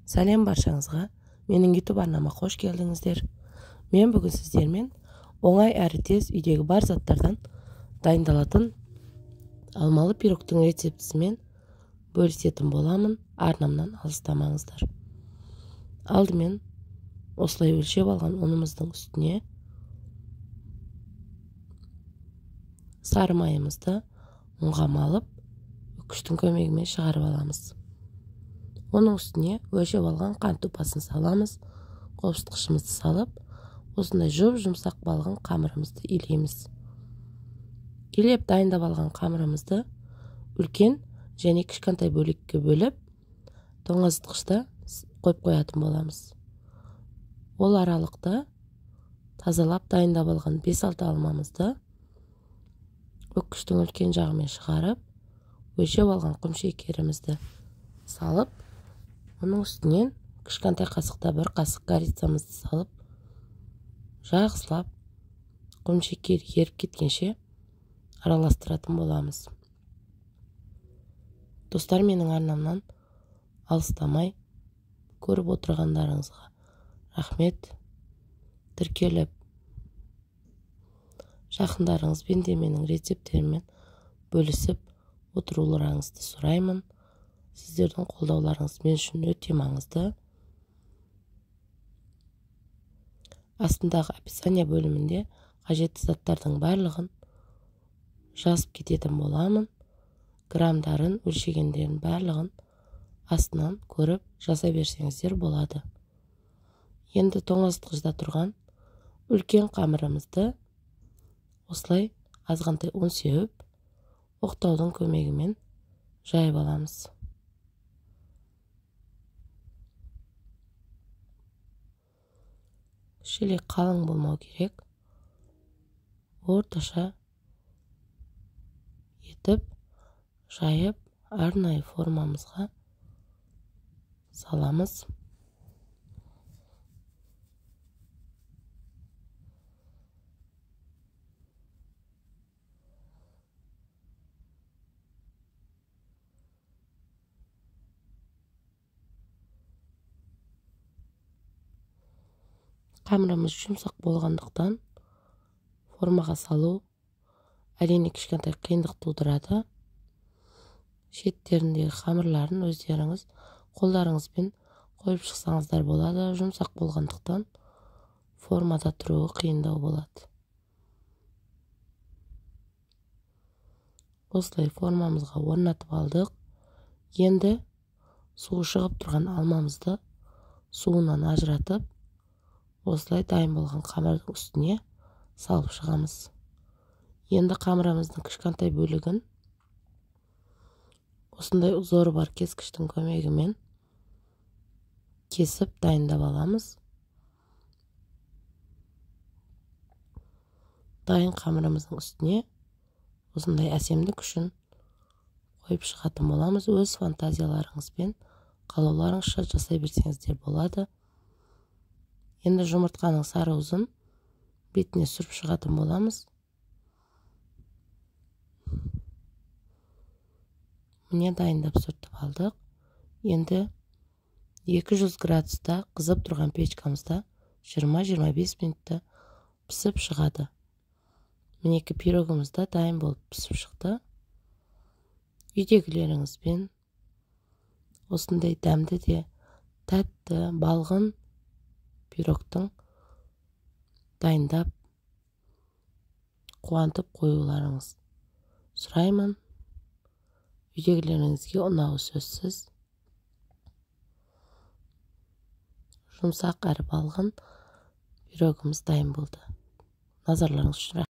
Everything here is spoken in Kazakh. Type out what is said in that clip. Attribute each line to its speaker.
Speaker 1: Сәлем баршаңызға. Менің YouTube арнама қош келдіңіздер. Мен бүгін сіздермен оңай әрі тез үйдегі бар заттардан дайындалатын алмалы пирогтың рецептісімен бөлісетін боламын. Арнамнан алыстамаңыздар. Алдымен осылай өлшеп алған ұнымыздың үстіне сары майымызды ұнға малып, үкіштің көмегімен шығарып аламыз. Оның үстіне өлшеп алған қант ұпасын саламыз, қопсытқышымызды салып, осындай жұп-жұмсақ балғын қамырымызды илейміз. Илеп дайындап алған қамырымызды үлкен және кішкентай бөлікке бөліп, тоңазытқышта қойып қоятын боламыз. Ол аралықта тазалап дайындап алған 5-6 алмамызды өккіштің үлкен жағымен шығарып, өлшеп алған құмшекерімізді салып, оның үстінен кішкентай қасықта бір қасық корицамызды салып, жақсылап құмшекер еріп кеткенше араластыратын боламыз. Достар, менің арнамнан алыстамай көріп отырғандарыңызға рахмет. Тіркеліп, жақындарыңызбен де менің рецепттеріммен бөлісіп отыруларыңызды сұраймын. Сіздердің қолдауларыңыз мен үшін өте маңызды. Астындағы описание бөлімінде қажетті заттардың барлығын жазып кететін боламын. Грамдарын, өлшегендерін барлығын астынан көріп жаза берсеңіздер болады. Енді тоңазытқышта тұрған үлкен қамырымызды осылай азғантай ұн сеуіп, оқтаудың көмегімен жайып аламыз. Шелек қалың болмау керек. Орташа етіп жайып, арнайы формамызға саламыз. Қамырымыз жұмсақ болғандықтан формаға салу әрине кішкентай қиындық тудырады. Шеттеріндегі қамырларын өздеріңіз қолдарыңызбен қойып шықсаңыздар болады. Жұмсақ болғандықтан формада тұруы қиындау болады. Осылай формамызға орнатып алдық. Енді суы шығып тұрған алмамызды суынан ажыратып, осылай дайын болған қамырдың үстіне салып шығамыз. Енді қамырымыздың кішкентай бөлігін осындай узоры бар кескіштің көмегімен кесіп дайындап аламыз. Дайын қамырымыздың үстіне осындай әсемдік үшін қойып шығатын боламыз. Өз фантазияларыңызбен қалауларыңызша жасай берсеңіздер болады. Енді жұмыртқаның сары уызын бетіне сүріп шығатын боламыз. Міне дайындап сүртіп алдық. Енді 200 градуста қызып тұрған печкамызда 20-25 минутта пісіп шығады. Мінекей пирогымыз да дайын болып пісіп шықты. Үйдегілеріңізбен осындай дәмді де тәтті балғын пирогтың дайындап қуантып қоюларыңыз сұраймын. Үйдегілеріңізге ұнауы сөзсіз. Жұмсақ әрі балғын пирогымыз дайын болды. Назарларыңыз үшін рахмет.